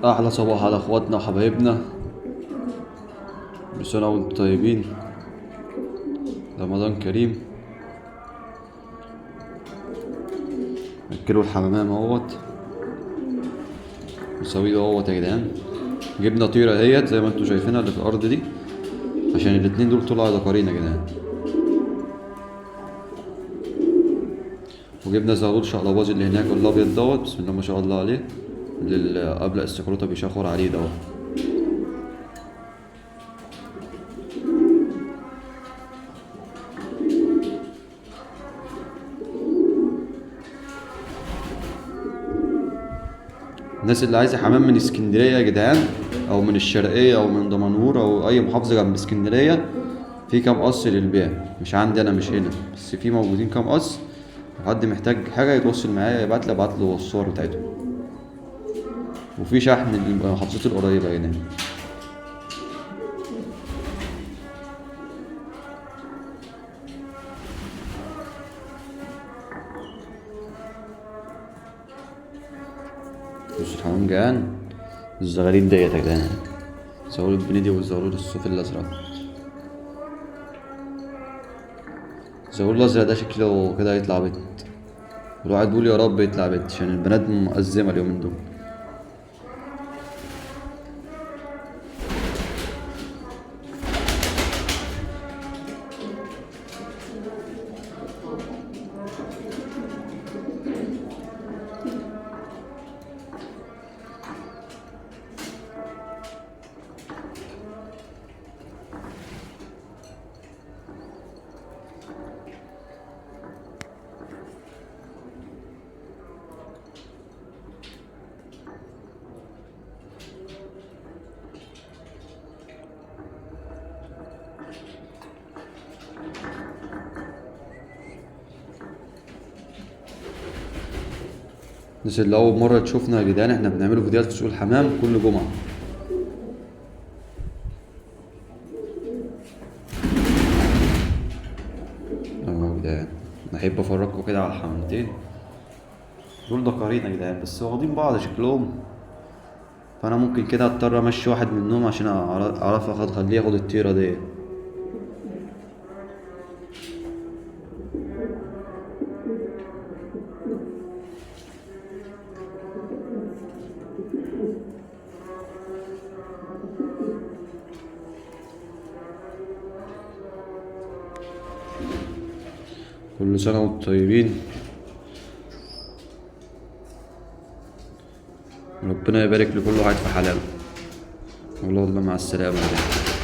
احلى صباح على اخواتنا وحبايبنا، كل سنة وانتم طيبين، رمضان كريم. اكلوا الحمام اهوت وسويه اهوت يا جدعان. جبنا طيره اهيت زي ما انتم شايفينها اللي في الارض دي، عشان الاتنين دول طلعوا ذكرين يا جدعان. وجبنا زغلول شقلباز اللي هناك الابيض دوت، بسم الله ما شاء الله عليه، اللي قبل السكروته بيشخر عليه دوت. الناس اللي عايزه حمام من اسكندرية يا جدعان، او من الشرقية او من دمنهور او اي محافظة جنب اسكندرية، في كام قص للبيع، مش عندي انا، مش هنا، بس في موجودين كام قص. لو حد محتاج حاجة يتواصل معايا، يبعت لي، ابعت له الصور بتاعتهم. وفي شحن للمحافظات القريبة هنا. بص الحمام جعان. الزغاليل ديت يا جدعان، زغلول البنيدي والزغلول الصوف الازرق. الزغلول الازرق ده شكله كده هيطلع بيت، والواحد بيقول يا رب يطلع بيت عشان البنات مؤزمه اليومين دول. الناس اللي أول مرة تشوفنا يا جدعان، احنا بنعمله فيديوهات في سوق الحمام كل جمعة. اهو يا جدعان، أحب أفرجكم كده على الحمامتين دول، ذكرين يا جدعان بس واخدين بعض شكلهم، فأنا ممكن كده أضطر أمشي واحد منهم عشان أعرف أخليه ياخد الطيرة دي. كل سنة وانتم طيبين، ربنا يبارك لكل واحد في حلاله. والله مع السلامة.